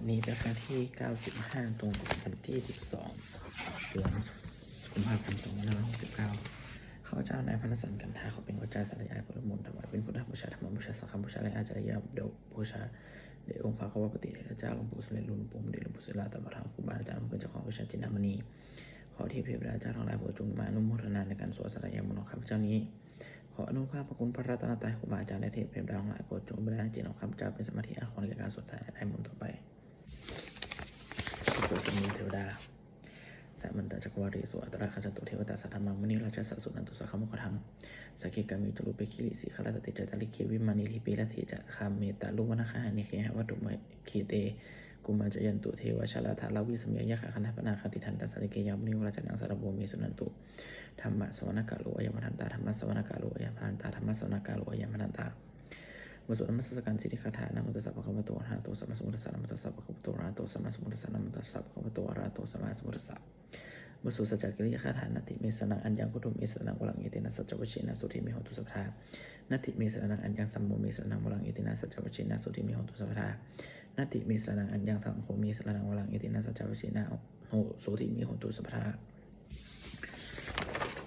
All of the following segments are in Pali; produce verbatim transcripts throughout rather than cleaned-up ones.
นี้เป็นครั้งที่ 95 ตรงกับวันที่ 12 เดือนกุมภาพันธ์ 2569 ข้าพเจ้านายพรรณสันต์ กันทา ขอเป็นวจาสาธยายผลบุญถวายเป็นพุทธบูชา ธรรมบูชา สังฆบูชา และอาจาริยบูชาแด่องค์พระกวาปติเถระเจ้า หลวงปู่สำเร็จลุน หลวงปู่มณี หลวงปู่ศิลา ตถาคต ครูบาอาจารย์ พระคุณเจ้าของวิชาจินดามณี ขอเทพเทวดาเจ้าทั้งหลายโปรดจงมาอนุโมทนาในการสวดสาธยายมนต์ของข้าพเจ้านี้ ขออนุภาพพระคุณพระรัตนตรัย ครูบาอาจารย์และเทพเทวดาทั้งหลายโปรดจงบันดาลให้จิตของข้าพเจ้าเป็นสมาธิอาครแก่การสวดสาธยายมนต์ต่อไป สวดสวดมนต์เทวดา Samantā cakkavāḷesu atrāgacchantu devatā, saddhammaṃ munirājassa suṇantu saggamokkhadaṃ. Sagge kāme ca rūpe girisikharataṭe cantalikkhe vimāne, dīpe raṭṭhe ca gāme taruvanagahane gehavatthumhi khette, bhummā cāyantu devā jalathalavisame yakkhagandhabbanāgā, tiṭṭhantā santike yaṃ munivaravacanaṃ sādhavo me suṇantu. Dhammassavanakālo ayambhadantā. Dhammassavanakālo ayambhadantā. Dhammassavanakālo ayambhadantā. บทสวดนมัสการสิทธิคาถา Namo tassa bhagavato arahato sammāsambuddhassa. Namo tassa bhagavato arahato sammāsambuddhassa. Namo tassa bhagavato arahato sammāsambuddhassa. บทสวดสัจจกิริยาคาถา Natthi me saraṇaṃ aññaṃ, buddho me saraṇaṃ varaṃ, etena saccavajjena sotthi me hotu sabbadā. Natthi me saraṇaṃ aññaṃ, dhammo me saraṇaṃ varaṃ, etena saccavajjena sotthi me hotu sabbadā. Natthi me saraṇaṃ aññaṃ, saṅgho me saraṇaṃ varaṃ, etena saccavajjena ho- sotthi me hotu sabbadā.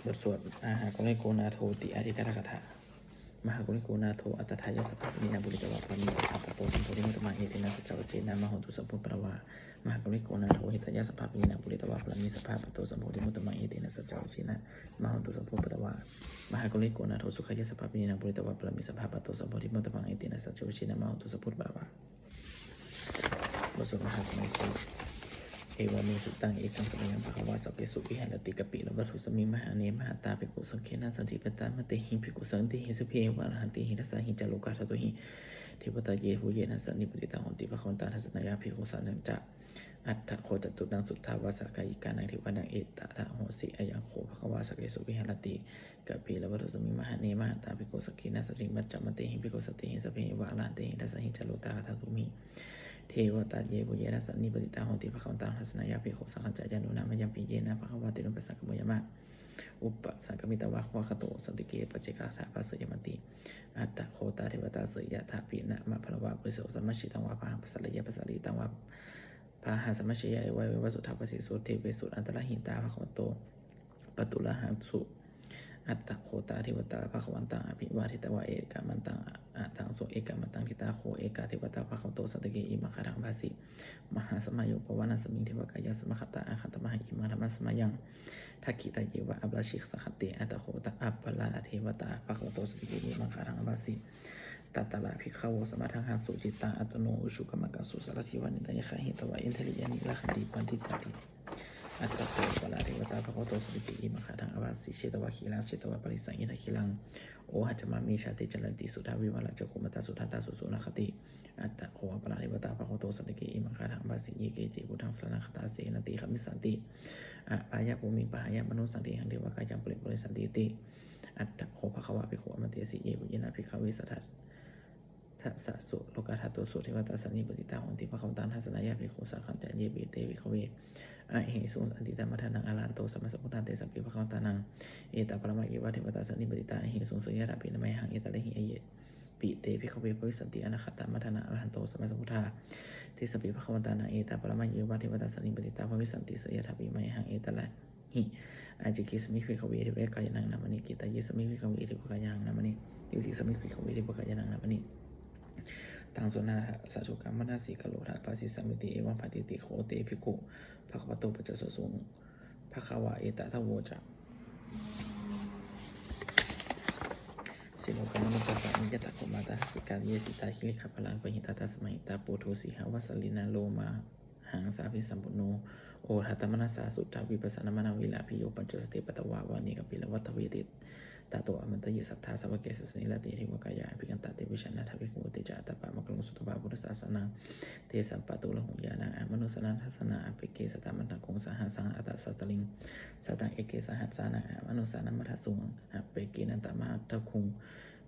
บทสวด Mahākāruṇiko nātho ti adhikāra gāthā. Mahākāruṇiko nātho atthāya sabbapāṇinaṃ, pūretvā pāramī sabbā patto sambodhimuttamaṃ, etena saccavajjena mā hontu sabbupaddavā. Mahākāruṇiko nātho hitāya sabbapāṇinaṃ, pūretvā pāramī sabbā patto sambodhimuttamaṃ, etena saccavajjena mā hontu sabbupaddavā. Mahākāruṇiko nātho sukhāya sabbapāṇinaṃ, pūretvā pāramī sabbā patto sambodhimuttamaṃ, etena saccavajjena mā hontu sabbupaddavā. บทสวดมหาสมัยสูตร Evaṃ me sutaṃ. Ekaṃ samayaṃ bhagavā sakkesu viharati kapilavatthusmiṃ mahāvane mahatā bhikkhusaṅghena saddhiṃ pañcamattehi bhikkhusatehi sabbeheva arahantehi. Dasahi ca lokadhātūhi devatā yebhuyyena sannipatitā honti bhagavantaṃ dassanāya bhikkhusaṅghañca. Atha kho catunnaṃ suddhāvāsakāyikānaṃ devānaṃ etadahosi: Ayaṃ kho bhagavā sakkesu viharati kapilavatthusmiṃ mahāvane mahatā bhikkhusaṅghena saddhiṃ pañcamattehi bhikkhusatehi sabbeheva arahantehi. Dasahi ca lokadhātūhi devatā yebhuyyena sannipatitā honti bhagavantaṃ dassanāya bhikkhusaṅghañca. Yannūna mayampi yena bhagavā tenupasaṅkameyyāma, upasaṅkamitvā bhagavato santike paccekagāthā bhāseyyāmāti. Atha kho tā devatā seyyathāpi nāma balavā puriso sammiñjitaṃ vā bāhaṃ pasāreyya, pasāritaṃ vā bāhaṃ sammiñjeyya, evameva suddhāvāsesu devesu antarahitā bhagavato pāturahaṃsu. Atha kho tā devatā bhagavantaṃ abhivādetvā ekamantaṃ aṭṭhaṃsu. Ekamantaṃ ṭhitā kho ekā devatā bhagavato santike imaṃ gāthaṃ abhāsi: Mahāsamayo pavanasmiṃ, devakāyā samāgatā; āgatamha imaṃ dhammasamayaṃ, dakkhitāyeva aparājitasaṅghanti. Atha kho aparā devatā bhagavato santike imaṃ gāthaṃ abhāsi: Tatra bhikkhavo samādahaṃsu, cittaṃ attano ujukamakaṃsu; sārathīva nettāni gahetvā, indriyāni rakkhanti paṇḍitāti. Atha kho aparā devatā bhagavato santike imaṃ gāthaṃ abhāsi: Chetvā khīlaṃ chetvā palighaṃ, indakhīlaṃ ohaccamanejā; te caranti suddhā vimalā, cakkhumatā sudantā susunāgāti. Atha kho aparā devatā bhagavato santike imaṃ gāthaṃ abhāsi: Ye keci buddhaṃ saraṇaṃ gatāse, natthi gamissanti apāyabhūmiṃ; pahāya mānusaṃ dehaṃ, devakāyaṃ paripūressantīti. Atha kho bhagavā bhikkhū āmantesi: Yebhuyyena bhikkhave saṭṭha- -ṭṭhasasu lokadhātūsu devatā sannipatitā honti bhagavantaṃ dassanāya bhikkhusaṅghañca. Yepi te bhikkhave ahesuṃ atītamaddhānaṃ arahanto sammāsambuddhā, tesampi bhagavantānaṃ etaparamāyeva devatā sannipatitā ahesuṃ. Seyyathāpi mayhaṃ etarahi, ayepi te bhikkhave bhavissanti anāgatamaddhānaṃ arahanto sammāsambuddhā, tesampi bhagavantānaṃ etaparamāyeva devatā sannipatitā bhavissanti. Seyyathāpi mayhaṃ etarahi, ācikkhissāmi bhikkhave devakāyānaṃ nāmāni; kittayissāmi bhikkhave devakāyānaṃ nāmāni; desissāmi bhikkhave devakāyānaṃ nāmāni. Taṃ suṇātha sādhukaṃ manasikarotha bhāsissāmīti. Evaṃ bhanteti kho te bhikkhū bhagavato paccassosuṃ. Bhagavā etadavoca: Silokamanukassāmi, yattha bhummā tadassitā; ye sitā girigabbharaṃ, pahitattā samāhitā. Puthū sīhāva sallīnā, lomahaṃsābhisambhuno; odātamanasā suddhā, vippasannamanāvilā. Bhiyyo pañcasate ñatvā, vane kāpilavatthave; tato āmantayi satthā, sāvake sāsane rate. Devakāyā abhikkantā, te vijānātha bhikkhavo; te ca ātappamakaruṃ, sutvā buddhassa sāsanaṃ. Tesaṃ pāturahu ñāṇaṃ, amanussāna dassanaṃ; appeke satamaddakkhuṃ, sahassaṃ atha sattariṃ. Sataṃ eke sahassānaṃ, amanussānamaddasuṃ; appekenantamaddakkhuṃ,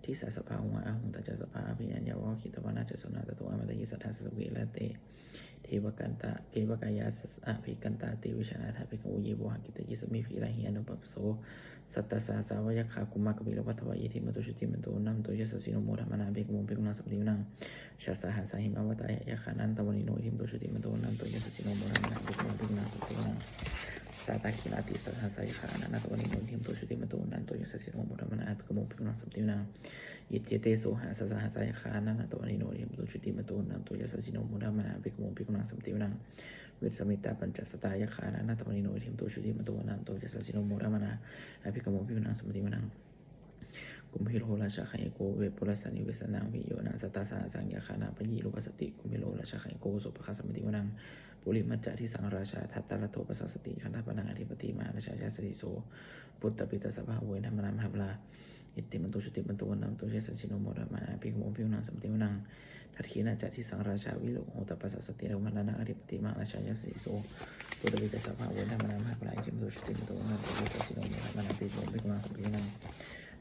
disā sabbā ahuṃ āhuṃ. Tañca sabbā abhiññāya vavakkhitvāna cakkhumā tato āmantayi satthā sāsane rate. Devakāyā abhikkantā te vijānātha bhikkhavo ye vohaṃ kittayissāmi girāhi anupubbaso. Sattasahassā va yakkhā bhummā kāpilavatthavā iddhimanto jutimanto vaṇṇavanto yasassino modamānā abhikkāmuṃ bhikkhūnaṃ samitiṃ vanaṃ. Chasahassā hemavatā yakkhā nānattavaṇṇino iddhimanto jutimanto vaṇṇavanto yasassino modamānā abhikkāmuṃ bhikkhūnaṃ samitiṃ vanaṃ. Sātāgirā tisahassā yakkhā nānattavaṇṇino iddhimanto jutimanto vaṇṇavanto yasassino modamānā abhikkāmuṃ bhikkhūnaṃ samitiṃ vanaṃ. Iccete soḷasasahassā yakkhā nānattavaṇṇino iddhimanto jutimanto vaṇṇavanto yasassino modamānā abhikkāmuṃ bhikkhūnaṃ samitiṃ vanaṃ. Vessāmittā pañcasatā yakkhā nānattavaṇṇino iddhimanto jutimanto vaṇṇavanto yasassino modamānā abhikkāmuṃ bhikkhūnaṃ samitiṃ vanaṃ. Kumbhīro rājagahiko vepullassa nivesanaṃ bhiyyo naṃ satasahassaṃ yakkhānaṃ payirupāsati. Kumbhīro rājagahiko sopāga samitiṃ vanaṃ. Purimañca disaṃ rājā dhataraṭṭho pasāsati gandhabbānaṃ ādhipati mahārājā yasassi so. Puttāpi tassa bahavo indanāmā mahabbalā iddhimanto jutimanto vaṇṇavanto yasassino modamānā abhikkāmuṃ bhikkhūnaṃ samitiṃ vanaṃ. Dakkhiṇañca disaṃ rājā virūḷho tappasāsati kumbhaṇḍānaṃ ādhipati mahārājā yasassi so. Puttāpi tassa bahavo indanāmā mahabbalā iddhimanto jutimanto vaṇṇavanto yasassino modamānā abhikkāmuṃ bhikkhūnaṃ samitiṃ vanaṃ.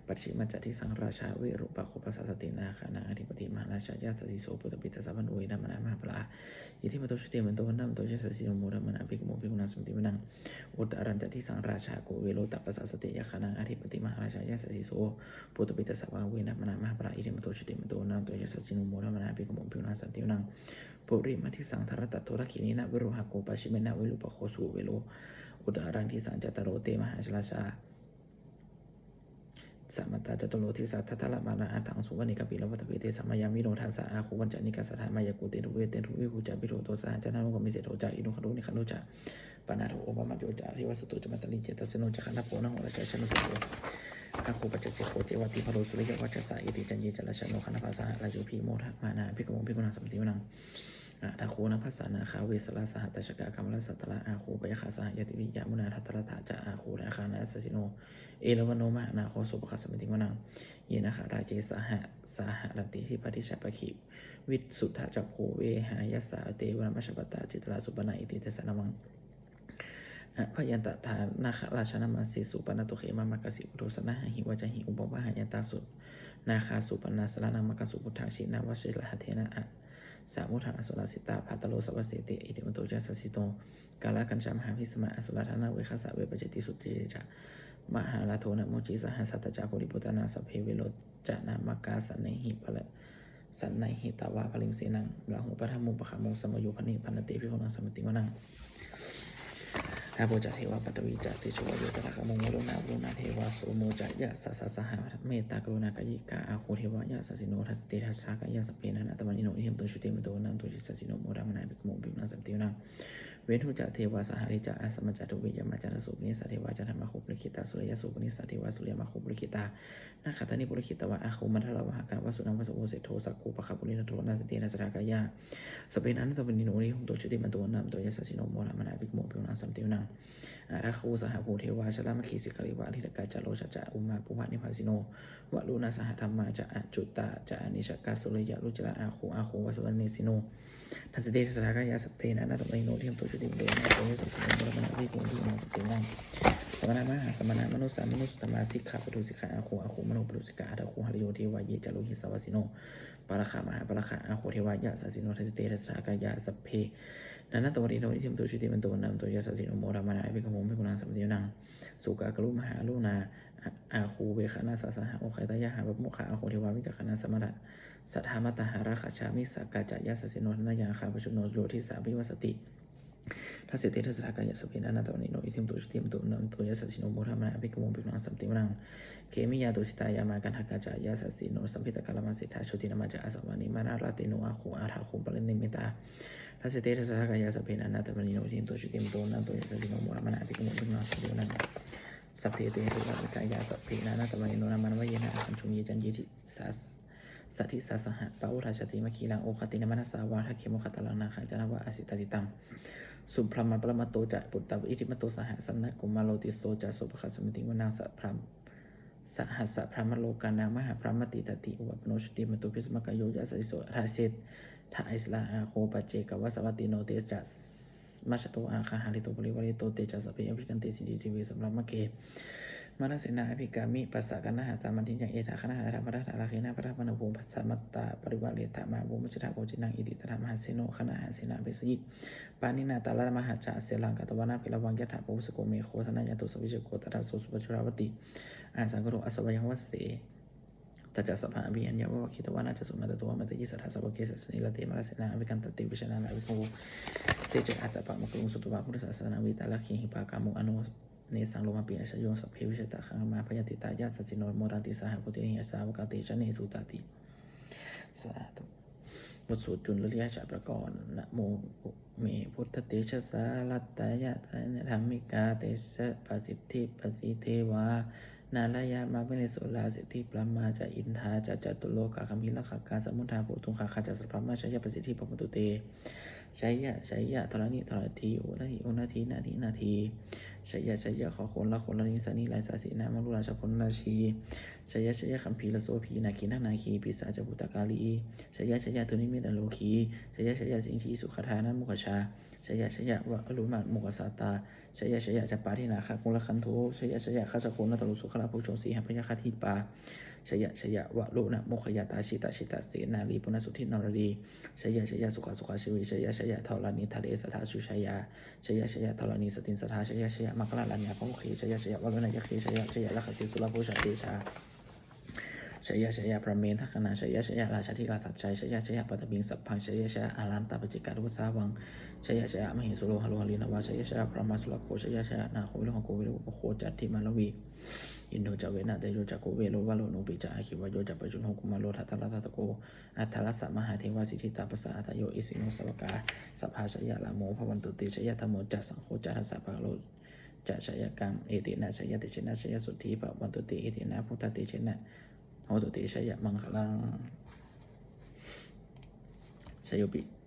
Pacchimañca disaṃ rājā virūpakkho pasāsati nāgānaṃ ādhipati mahārājā yasassi so. Puttāpi tassa bahavo indanāmā mahabbalā iddhimanto jutimanto vaṇṇavanto yasassino modamānā abhikkāmuṃ bhikkhūnaṃ samitiṃ vanaṃ. Uttarañca disaṃ rājā kuvero tappasāsati yakkhānaṃ ādhipati mahārājā yasassi so. Puttāpi tassa bahavo indanāmā mahabbalā iddhimanto jutimanto vaṇṇavanto yasassino modamānā abhikkāmuṃ bhikkhūnaṃ samitiṃ vanaṃ. Purimaṃ disaṃ dhataraṭṭho dakkhiṇena virūḷhako pacchimena virūpakkho suvero uttaraṃ disaṃ. Cattāro te mahārājā samantā caturo disā daddallamānā aṭṭhaṃsu vane kāpilavatthave. Tesaṃ māyāvino dāsā āgū vañcanikā saṭhā māyā kuṭeṇḍu veṭeṇḍu viṭū ca viṭuṭo saha candano kāmesu medo ca indughaṇḍu nighaṇḍu ca panādo opamañño ca vāsavassūto ca mātali cittaseno ca gandhabbo naḷo rājā janosabho āgū pañcaseko ceva tiṇṇaṅgaro sūleyyaṃ vaccassa. Ete caññe ca rājāno gandhabbā saha rājubhi modamānā abhikkāmuṃ bhikkhūnaṃ samitiṃ vanaṃ. Athāgū nābhasā nāgā vesālā saha tacchakā kambalassatarā āgū pāyāgā saha ñātibhi yāmunā dhataraṭṭhā ca āgū nāgā yasassino erāvaṇo mahānāgo sopāga samitiṃ vanaṃ. Ye nāgarāje sahasā haranti dibbā dijā pakkhi visuddhacakkhū vehāyasā te vanamajjhapattā citrā supaṇṇā iti tesa nāmaṃ. Abhayantadā nāgarājānamāsesu pāṇatto khemamakāsi uddosānahāhi vācāhi upavhayantā nāgā supaṇṇā saraṇamakaṃsu buddhaṃ. Jinavajjitvā jitvā jiṇassabhodhaṃ asurā sitā bhātaro saha vepacitti iddhimanto yasassino. Kālakañjā mahābhismā asurā dānaveghasā vepacitti sucitti ca pahārādo namucī saha. Satañca baliputtānaṃ sabbe verocanāmakā saṇhī sannayhitvā baliṃ senaṃ rāhubhaddamupāgamuṃ samayodāni bhaddante bhikkhūnaṃ samitiṃ vanaṃ. Āpo ca devā paṭhavī ca tejo vāyo tadāgamuṃ varuṇā vāruṇā devā somo ca yasasā saha. Mettākaruṇākāyikā āgū devā yasassino. Dasete dasadhā kāyā sabbe nānattavaṇṇino iddhimanto jutimanto vaṇṇavanto yasassino modamānā abhikkāmuṃ bhikkhūnaṃ samitiṃ vanaṃ. Veṇhū ca devā sahalī ca asamā ca duve yamā ca tanuja pāpuṇissā devā candamāgū purakkhitā suriyassūpanisā devā suriyamāgū purakkhitā nakkhattāni purakkhitvā āgū mandavalāhakā vasūnaṃ vāsavo seṭṭho sakkopāga purindado. Dasete dasadhā kāyā sabbe nānattavaṇṇino iddhimanto jutimanto vaṇṇavanto yasassino modamānā abhikkāmuṃ bhikkhūnaṃ samitiṃ vanaṃ. Athāgū sahabhū devā jalamaggisikhāriva ariṭṭhakā ca rojā ca ummāpupphanibhāsino varuṇā sahadhammā ca accutā ca anejakā sūleyyarucirā āgū āgū vāsavanesino. Dasete dasadhā kāyā sabbe nānattavaṇṇino iddhimanto jutimanto vaṇṇavanto yasassino modamānā abhikkāmuṃ bhikkhūnaṃ samitiṃ vanaṃ. Samānā mahāsamānā mānusā mānusuttamā sikkhāpadu sikkhā āgū āgū manopadūsikā. Athāgū harayo devā ye ca lohitavāsino pāragā mahāpāragā āgū devā yasassino. Dasete dasadhā kāyā sabbe nānattavaṇṇino iddhimanto jutimanto vaṇṇavanto yasassino modamānā abhikkāmuṃ bhikkhūnaṃ samitiṃ vanaṃ. Sukkā karumhā aruṇā āgū veghanasā saha āgū vegaṇḍasahassā pāmokkhā āgū devā vicakkhaṇā samārakkshā missakā ca yasassino. Thanayaṃ āgā pajjunno yo disā abhivassati. Dasete dasadhā kāyā sabbe nānattavaṇṇino iddhimanto jutimanto vaṇṇavanto yasassino modamānā abhikkāmuṃ bhikkhūnaṃ samitiṃ vanaṃ. Khemiyā tusitā yāmā kaṭṭhakā ca yasassino lambitakā lāmaseṭṭhā jotināmā ca āsavā nimmānaratino āgū athāgū paranimmitā. Dasete dasadhā kāyā sabbe nānattavaṇṇino iddhimanto jutimanto vaṇṇavanto yasassino modamānā abhikkāmuṃ bhikkhūnaṃ samitiṃ vanaṃ. Saṭṭhete devanikāyā sabbe nānattavaṇṇino nāmanvayena āgañchuṃ. Ye caññe sadisā saha pavutthajātimakkhīlaṃ oghatiṇṇamanāsavaṃ dakkhemoghataraṃ nāgaṃ candaṃva asitātitaṃ. Subrahmā paramatto ca puttā iddhimato saha sanaṅkumāro tisso ca sopāga samitiṃ vanaṃ. Sahassabrahmalokānaṃ mahābrahmābhitiṭṭhati upapanno jutimanto bhismākāyo yasassi so. Dasettha issarā āgū paccekavasavattino te ca majjhato āgā hārito parivārito te ca sabbe abhikkante sinde deve sabrahmake. Mārasenā abhikkāmi, passa kaṇhassa mandiyaṃ. Etha gaṇhatha dhammaṭṭhānā, rāgena bandhamatthu bhaṇāma bhaṇāmattā. Parivaḷettha mā vo muñcittha koci naṃ, iti tattha mahāseno kaṇhassa sena apesayi. Pāṇinā talamāhacca, saraṃ katvāna bheravaṃ. Yathā pāvussako megho, thanayanto savijjuko, tadā so paccudāvatti, asaṅkubbyatso vāsavahe. Tañca sabbaṃ abhiññāya, vavakkhitvāna cakkhumā, tato āmantayi satthā, sāvake sāsane rate. Mārasenā abhikkantā, te vijānātha bhikkhavo. Te ca ātappamakaruṃ, sutvā buddhassa sāsanaṃ, vītarāgehi pakkāmuṃ, anesaṃ lomampi iñjayuṃ. Sabbe vijitasaṅgāmā, bhayātītā yasassino, modanti saha bhūtehi, sāvakā te janesutāti. สาธุ บทสวดจุลชักกร Namo me buddhatejasā, ratanattayadhammikā, tejapasiddhi pasīdevā, nārāyā māmunisūrā, siddhibrahmā ca indā ca, catulokā gambhīrakkhakā, samuddā bhūtuṃ gaṅgā ca, sabrahmajayapasiddhi bhavantu te. Jaya jaya dharaṇi dharaṇī, udadhi udadhī, nadi nadī, jaya jaya gaganalatanalanisī, nirayasī nāmārudakkhajā, jaya jaya gambhīrasobhī, nāgī nāgī, pisāca bhūtakālī, jaya jaya dunnimittarogī, jaya jaya siddhisuriyamāgā, jaya jaya varuṇamukhasātrā, jaya jaya campādināgakulagandhakaṭṭho, jaya jaya gajjagonnaturaṅga sukarabhujyo, sīhabyagghadīpā, jaya jaya varuṇamukhayātrā, jita jita senārī puna suddhi naradī, jaya jaya sukhā sukhā jīvī, jaya jaya dharaṇītale sadā sujayā, jaya jaya dharaṇīsāntin sadā, jaya jaya maṅkarājaraññā pāmokkhī, jaya jaya varuṇayakkhe, jaya jaya rakkhase surabhujatejā, jaya jaya brahmendagaṇā, jaya jaya rājādhirāja sājjaya, jaya jaya paṭhaviṃ sabbaṃ, jaya jaya āraṃ tappajjhitāva sāvaṃ, jaya jaya mahesuro haro harindevā, jaya jaya brahmā surakkho, jaya jaya nāgo viruḷhako virūpakkho ca, andhimā ravi indo ca venateyyo ca, kuvero varuṇopi ca, aggi vāyo ca pājuṇho, kumāro dhataraṭṭhako, aṭṭhārasa mahādevā, siddhitāpasaādayo, isino sāvakā sabbā, jaya rāmo bhavantu te. Jaya dhammo ca saṅgho ca, dasapālo ca jayakaṃ, etena jayatejena, jayasotthī bhavantu te. Etena buddhatejena, hotu te jayamaṅgalaṃ. Jayopi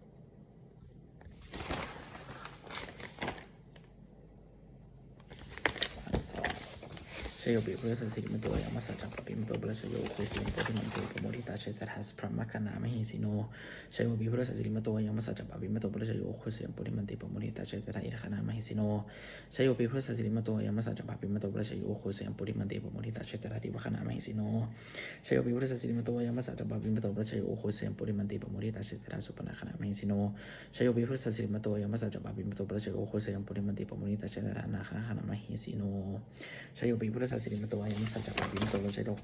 Jayopi buddhassa sirīmato ayaṃ, amhāsakāyikā pāpimato parājayo, ugghosayaṃ bodhimaṇḍe pamoditā, jaya tadā brahmagaṇā mahesino. Jayopi buddhassa sirīmato ayaṃ, amhāsakāyikā pāpimato parājayo, ugghosayaṃ bodhimaṇḍe pamoditā, jaya tadā indagaṇā mahesino. Jayopi buddhassa sirīmato ayaṃ, amhāsakāyikā pāpimato parājayo, ugghosayaṃ bodhimaṇḍe pamoditā, jaya tadā devagaṇā mahesino. Jayopi buddhassa sirīmato ayaṃ, amhāsakāyikā pāpimato parājayo, ugghosayaṃ bodhimaṇḍe pamoditā, jaya tadā supaṇṇagaṇā mahesino. Jayopi buddhassa sirīmato ayaṃ, amhāsakāyikā pāpimato parājayo, ugghosayaṃ bodhimaṇḍe pamoditā, jaya tadā nāgagaṇā mahesino. Jayopi buddhassa sirīmato ayaṃ, amhāsakāyikā pāpimato parājayo,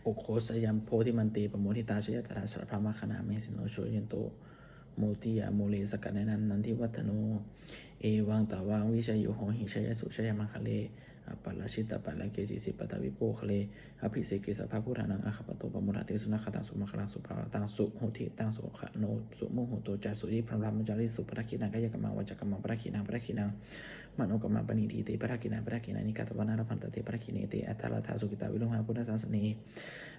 ugghosayaṃ bodhimaṇḍe pamoditā, jaya tadā brahmagaṇā mahesino. Jayanto bodhiyā mūle sakyānaṃ nandivaḍḍhano, evaṃ tvaṃ vijayo hohi, jayassu jayamaṅgale, aparājitapallaṅke sīse paṭhavipokkhare, abhiseke sabbabuddhānaṃ aggappatto pamodati. Sunakkhattaṃ sumaṅgalaṃ supabhātaṃ suhuṭṭhitaṃ, sukhaṇo sumuhutto ca suyiṭṭhaṃ brahmacārisu, padakkhiṇaṃ kāyakammaṃ vācākammaṃ padakkhiṇaṃ, padakkhiṇaṃ manokammaṃ paṇidhī te padakkhiṇā, padakkhiṇāni katvāna labhantatthe padakkhiṇe. Te atthaladdhā sukhitā viruḷhā buddhasāsane,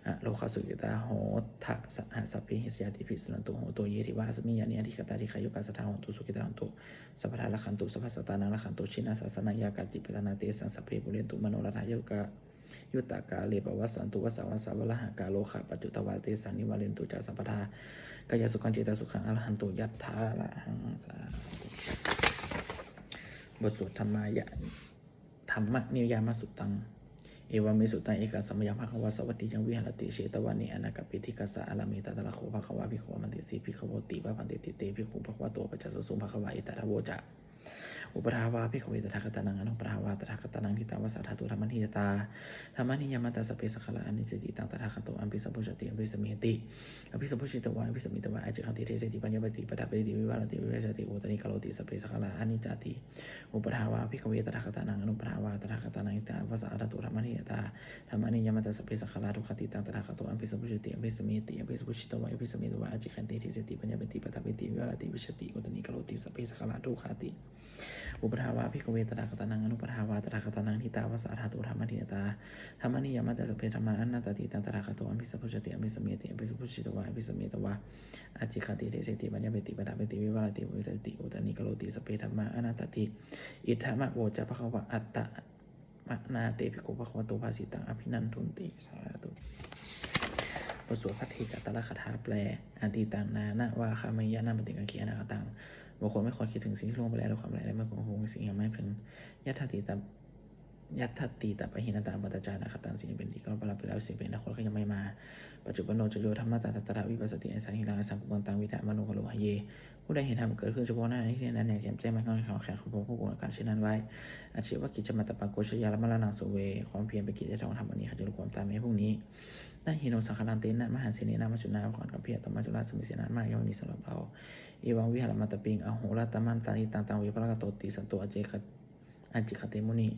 arogā sukhitā hotha saha sabbehi ñātibhi. Suṇantu bhonto ye devā asmiṃ ñāṇe adhigatā, dīghāyukā sadā hontu, sukhitā hontu sabbadā, rakkhantu sabbasattānaṃ, rakkhantu jinasāsanaṃ. Yā kāci patthanā tesaṃ sabbe pūrentu manorathā, yuttakāle pavassantu vassaṃ vassā valāhakā, rogā paccuppavā tesaṃ nivārentu ca sabbadā, kāyasukhaṃ cittisukhaṃ arahantu yathārahaṃ. Sādhu. บทสวด Dhammayā Dhammaniyāmasuttaṃ. Evaṃ me sutaṃ. Ekaṃ samayaṃ bhagavā sāvatthiyaṃ viharati jetavane anāthapiṇḍikassa ārāme. Tatra kho bhagavā bhikkhū āmantesi bhikkhavoti. Bhadanteti te bhikkhū bhagavato paccassosuṃ. Bhagavā etadavoca. Uppādā vā bhikkhave tathāgatānaṃ anuppādā vā tathāgatānaṃ, ṭhitā va sā dhātu dhammaniyātā. Dhammaniyāmatā sabbe saṅkhārā aniccāti. Taṃ tathāgato abhisambujjhati abhisameti. Abhisambujjhitvā abhisametvā ācikkhati deseti paññapeti paṭṭhapeti vivarati vibhajati uttānīkaroti sabbe saṅkhārā aniccāti. Uppādā vā bhikkhave tathāgatānaṃ anuppādā vā tathāgatānaṃ, ṭhitā va sā dhātu dhammaniyātā. Dhammaniyāmatā sabbe saṅkhārā dukkhāti. Taṃ tathāgato abhisambujjhati abhisameti. Abhisambujjhitvā abhisametvā ācikkhati deseti paññapeti paṭṭhapeti vivarati vibhajati uttānīkaroti sabbe saṅkhārā dukkhāti. Uppādā vā bhikkhave tathāgatānaṃ anuppādā vā tathāgatānaṃ, ṭhitā va sā dhātu dhammaniyātā. Dhammaniyāmatā sabbe dhammā anattāti. Taṃ tathāgato abhisambujjhati abhisameti. Abhisambujjhitvā abhisametvā ācikkhati deseti paññapeti paṭṭhapeti vivarati vibhajati uttānīkaroti sabbe dhammā anattāti. Idamavoca bhagavā. Attamanā te bhikkhū bhagavato bhāsitaṃ abhinandunti. Sādhu. บทสวดภัทเทกรัตตคาถาแปล Atītaṃ nānvāgameyya, nānvāti kañci anāgataṃ. บุคคลไม่ควรคิดถึงสิ่งที่ล่วงไปแล้วด้วยความอาลัย และไม่ควรหวงสิ่งที่ยังไม่มาถึง Yadatītaṃ Yadatthi tappahi natthappattacānagataṃ. สิ่งเป็นที่ควรปรารถนาเป็นแล้ว สิ่งเป็นอนาคตก็ยังไม่มา Paccuppanno ca yo dhammattha tattha vipassati, asaṃhiraṃ asaṅkuppaṃ taṃ viddhā manubrūhaye. ผู้ใดเห็นธรรมเกิดขึ้นเฉพาะหน้าในที่นั้นอย่างแจ่มแจ้ง ไม่ง่อนแง่นคลอนแคลน ควรพอกพูนอาการเช่นนั้นไว้ Ajjeva kiccamātappaṃ ko jayā maraṇaṃ suve. ความเพียรเป็นกิจแท้ของธรรมอันนี้ ใครจะรู้ความตายแม้พรุ่งนี้ Na hi no saṅgarantena mahasenena maccunā, ก่อนกับเพียรต่อมัจจุราชซึ่งมีเสนามาก ย่อมไม่มีสำหรับเรา Evaṃ vihārimātappaṃ ahorattamatanditaṃ, ตังเว bhaddekarattoti santo ācikkhate muni.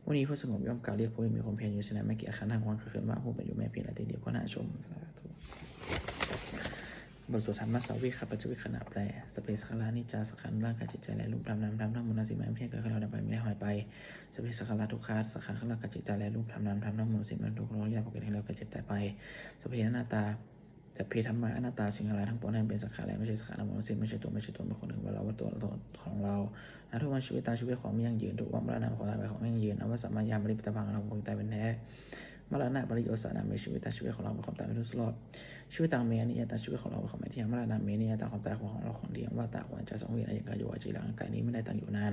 มุนีผู้สงบย่อมกล่าวเรียกผู้มีความเพียรอยู่ เช่นนั้น ไม่เกียจคร้านทั้งวันกลางคืนว่า ผู้เป็นอยู่แม้เพียงราตรีเดียวก็น่าชม สาธุ บทสวดธรรมสาวิคัพปัจจวิกขณะแปล Sabbe saṅkhārā aniccā, สังขารทั้งหลายเกิดขึ้นตั้งอยู่ ดับไป ไม่เที่ยง เกิดขึ้นแล้วดับไป มีแล้วหายไป Sabbe saṅkhārā dukkhā, สังขารทั้งหลายเกิดขึ้นตั้งอยู่ ดับไป ไม่เที่ยง เกิดขึ้นแล้วดับไป มีแล้วหายไป Sabbe saṅkhārā anissāya, สังขารทั้งหลายเกิดขึ้นตั้งอยู่ ดับไป ไม่เที่ยง เกิดขึ้นแล้วดับไป Sabbe anattā, sabbe dhammā anattā, สิ่งทั้งหลายทั้งปวงนั้นเป็นสังขารและไม่ใช่สังขารทั้งหมดทั้งสิ้น ไม่ใช่ตัว ไม่ใช่ตน ไม่ใช่คนอื่น ไม่ใช่เรา ว่าตัวตนของเรา Adhuvaṃ jīvitaṃ, ชีวิตของไม่ยั่งยืน Dhuvaṃ maraṇaṃ, ความตายเป็นของไม่ยั่งยืน Avassamāya maritabbaṃ, เราควรตายเป็นแท้ Maraṇapariyosānaṃ me jīvitaṃ, ชีวิตของเราเป็นความตายเป็นที่สุด Jīvitaṃ me aniyataṃ, ชีวิตของเราเป็นของไม่เที่ยง Maraṇaṃ me niyataṃ, ความตายของเราของเที่ยง Vātapāyā ca saṃvigā, ยังกายอยู่ Aciraṃ, อันไกลนี้ ไม่ได้ตั้งอยู่นาน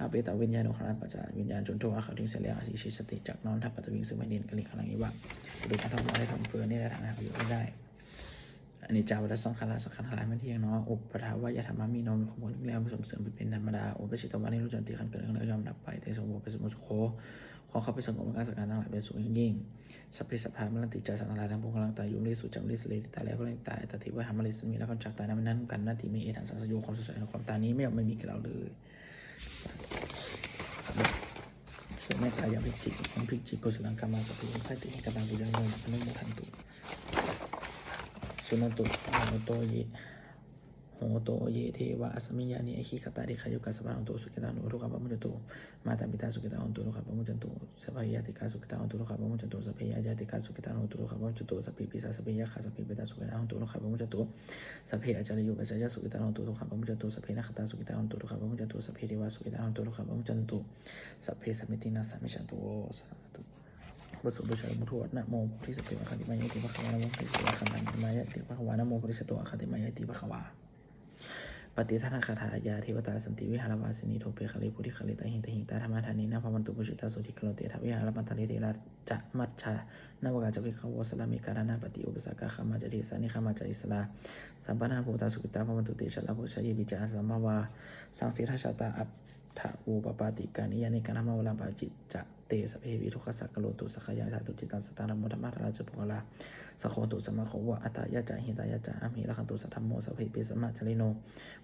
Apetaviññāṇo, ครั้นปัจจวิญญาณสูญโทษ Akātuṃ, เสียแล้ว Adhisessati, จักนอน Tapatvīṃsu, บนแผ่นดิน Kaliṅgaraṃ iva, ประดุจอาทิตย์ ไม้ทำฟืน Niratthaṃ, หาประโยชน์ไม่ได้ Aniccā vata saṅkhārā, สังขารทั้งหลายไม่เที่ยงหนอ Uppādavayadhammamhi no, มีความเกิดขึ้นแล้ว มีความเสื่อมไปเป็นธรรมดา Uppajjitvā nirujjhanti, ครั้นเกิดขึ้นแล้วย่อมดับไป Tesaṃ vūpasamo sukho, ของเขาเป็นสุข อาการสังขารทั้งหลายเป็นสุขอย่างยิ่ง Sabbe sattā maranti ca, สัตว์ทั้งหลายทั้งปวงกำลังตายอยู่ Mariṃsu ca marissare, ที่ตายแล้วก็เร่งตาย Tathevāhaṃ marissāmi, เราก็จักตาย Nānvānaṃ ไม่มีอะไร Kañcana ไม่นั้น Saṃsayo, ความสงสัยในความตายนี้ ไม่ย่อมไม่มีแก่เราเลย สวดเมตตายัง Abhijjhagā, abhijjhagā kusalaṃ kammaṃ, sabbehi pāpethi kataṃ puññaṃ no anumodantu, suṇantu bhonto ye, bhonto ye devā asmiṃ ṭhāne adhigatā, dīghāyukā sadā hontu, sukhitā hontu, dukkhā pamuñcantu. Mātā pitā sukhitā hontu, dukkhā pamuñcantu. Sabbe ñātikā sukhitā hontu, dukkhā pamuñcantu. Sabbe aññātikā sukhitā hontu, dukkhā pamuñcantu. Sabbe pisā sabbe yakkhā sabbe petā sukhitā hontu, dukkhā pamuñcantu. Sabbe ācariyupajjhāyā sukhitā hontu, dukkhā pamuñcantu. Sabbe nakkhattā sukhitā hontu, dukkhā pamuñcantu. Sabbe devā sukhitā hontu, dukkhā pamuñcantu. Sabbe sampattīnaṃ samijjhantu vo. Sādhu. บทสวดบูชาหลวงปู่ทวด Namo bodhisatto āgantimāya iti bhagavā. Namo bodhisatto āgantimāya iti bhagavā. Namo bodhisatto āgantimāya iti bhagavā. Pattidānagāthā. Yā devatā santi vihāravāsinī, thūpe ghare bodhighare tahiṃ tahiṃ, tā dhammadānena bhavantu pūjitā sotthiṃ karontedha vihāramaṇḍale. Therā ca majjhā navakā ca bhikkhavo, sārāmikā dānapatī upāsakā, gāmā ca desā nigamā ca issarā, sampannaṃ bhūtā sukhitā bhavantu te. Jalābujā yepi ca aṇḍasambhavā, saṃsedajātā athavopapātikā, niyyānikaṃ dhammavaraṃ paṭicca te, sabbepi dukkhassa karontu saṅkhayaṃ. Ṭhātu cittaṃ sataṃ dhammo dhammaddharā ca puggalā, saṅgho hotu samaggo va, atthāya ca hitāya ca. Amhe rakkhatu saddhammo, sabbepi sammajānino,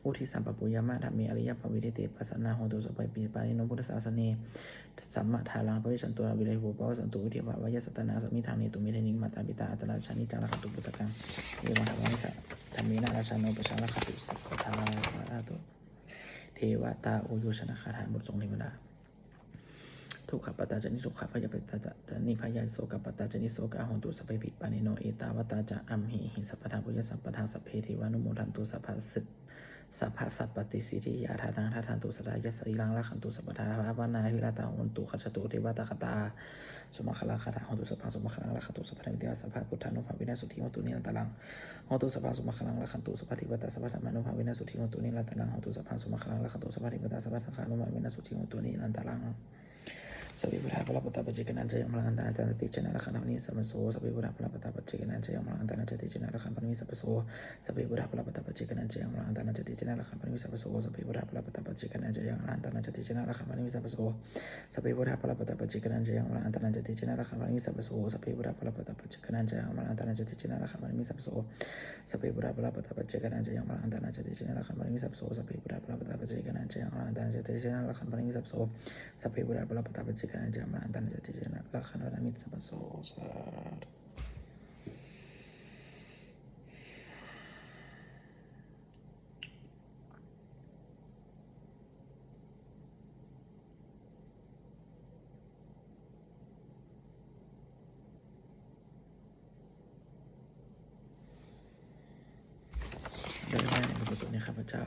vuḍḍhiṃ sampāpuṇeyyāma, dhamme ariyappavedite. Pasannā hontu sabbepi, pāṇino buddhasāsane. Sammādhāraṃ pavecchanto, averā viya pavassantu, vuḍḍhibhāvāya sattānaṃ, samiddhaṃ netu medaniṃ. Mātā pitā atrajaṃ niccaṃ, rakkhantu puttakaṃ, evaṃ dhammena rājāno, pajaṃ rakkhantu sabbadā. Sādhu. Devatāuyyojanagāthā. บทสวดเทวดา Dukkhappattā ca niddukkhā, bhayappattā ca nibbhayā, sokappattā ca nissokā, hontu sabbepi pāṇino. Ettāvatā ca amhehi, sambhataṃ puññasampadaṃ, sabbe devānumodantu, sabba sabbasampattisiddhiyā. Dānaṃ dadantu saddhāya, sirīraṃ rakkhantu sabbadā, bhāvanābhiratā hontu, gacchantu devatāgatā. Sumaṅgalagāthā. Hontu sabbaṃ sumaṅgalaṃ, rakkhantu sabbadevatā, sabbabuddhānubhāvena sotthī hontu nirantaraṃ. Hontu sabbaṃ sumaṅgalaṃ, rakkhantu sabbadevatā, sabbadhammānubhāvena sotthī hontu nirantaraṃ. Hontu sabbaṃ sumaṅgalaṃ, rakkhantu sabbadevatā, sabbasaṅghānubhāvena sotthī hontu nirantaraṃ. Sabbe buddhā balappattā paccekānañca yaṃ balaṃ, antā nānattā tejena, rakkhaṃ bandhāmi sabbaso. Sabbe buddhā balappattā paccekānañca yaṃ balaṃ, antā nānattā tejena, rakkhaṃ bandhāmi sabbaso. Sabbe buddhā balappattā paccekānañca yaṃ balaṃ, antā nānattā tejena, rakkhaṃ bandhāmi sabbaso. Sabbe buddhā balappattā paccekānañca yaṃ balaṃ, antā nānattā tejena, rakkhaṃ bandhāmi sabbaso. Sabbe buddhā balappattā paccekānañca yaṃ balaṃ, antā nānattā tejena, rakkhaṃ bandhāmi sabbaso. Sabbe buddhā balappattā paccekānañca yaṃ balaṃ, antā nānattā tejena, rakkhaṃ bandhāmi sabbaso. Sabbe buddhā balappattā paccekānañca yaṃ balaṃ, antā nānattā tejena, rakkhaṃ bandhāmi sabbaso. Sabbe buddhā balappattā paccekānañca yaṃ balaṃ, antā nānattā tejena, rakkhaṃ bandhāmi sabbaso. Sabbe buddhā balappattā paccekānañca yaṃ balaṃ, antā nānattā tejena, rakkhaṃ bandhāmi sabbaso. Sādhu. Dalam buku ini ข้าพเจ้า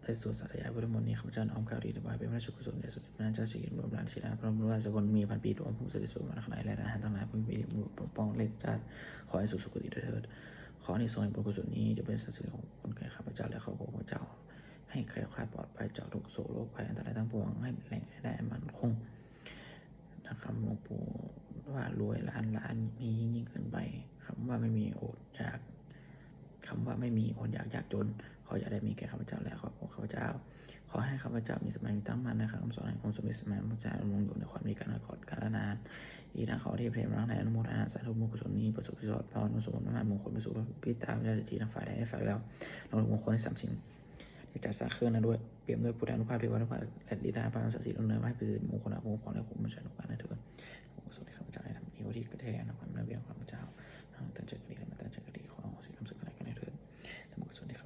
ได้สวดสาธยายพุทธมนต์นี้ ข้าพเจ้าน้อมเกล้าถวายเป็นพระราชกุศลแด่สมเด็จพระนางเจ้าสิริกิติ์ บรมราชินีนาถ พระบรมราชชนนีพันปีหลวง ผู้เสด็จสู่สวรรคาลัย และทหารทั้งหลายผู้มีพระปกป้องเล่นชาติ ขอให้สู่สุคติด้วยเถิด ขออานิสงส์แห่งบุญกุศลนี้ จงเป็นสรรพสิริมงคลแก่ข้าพเจ้าและครอบครัวข้าพเจ้า ให้แคล้วคลาดปลอดภัยจากทุกข์โศกโรคภัยอันตรายทั้งปวง ให้มีแหล่งรายได้อันมั่นคง นะ คำหลวงปู่ว่ารวยล้านล้านมียิ่งยิ่งขึ้นไป คำว่าไม่มีอดอยาก คำว่าไม่มีอดอยากยากจน ขออย่าได้มีแก่ข้าพเจ้าและครอบครัวข้าพเจ้า ขอให้ข้าพเจ้ามีสมาธิตั้งมั่นในคำสอนแห่งองค์สมเด็จพระสัมมาสัมพุทธเจ้า ดำรงอยู่ในความดีการงานตลอดกาลนาน อีกทั้งขอเทพเทวาทั้งหลายอนุโมทนาสาธุบุญกุศลนี้ ประสบสุขสวัสดิ์พรสมบูรณ์มหามงคล ประสบผลปิตาวิญญาณจิตทั้งฝ่ายใดและฝ่ายแล้ว รวมถึงมงคลทั้งสามสิ่ง ได้จัดสร้างขึ้นนั้นด้วย เปี่ยมด้วยพุทธานุภาพ เทวานุภาพ และฤทธานุภาพ ทั้งสามสิ่งเหล่านั้น ให้เป็นสิริมงคลอัปมงคลของข้าพเจ้าทุกท่านเถิด บุญกุศลที่ข้าพเจ้าได้ทำนี้ อุทิศแก่ญาติธรรมในเวรของข้าพเจ้า ทั้งตั้งใจก็ดีและไม่ตั้งใจก็ดี ขออโหสิกรรมซึ่งกันและกันให้เถิด และบุญกุศลที่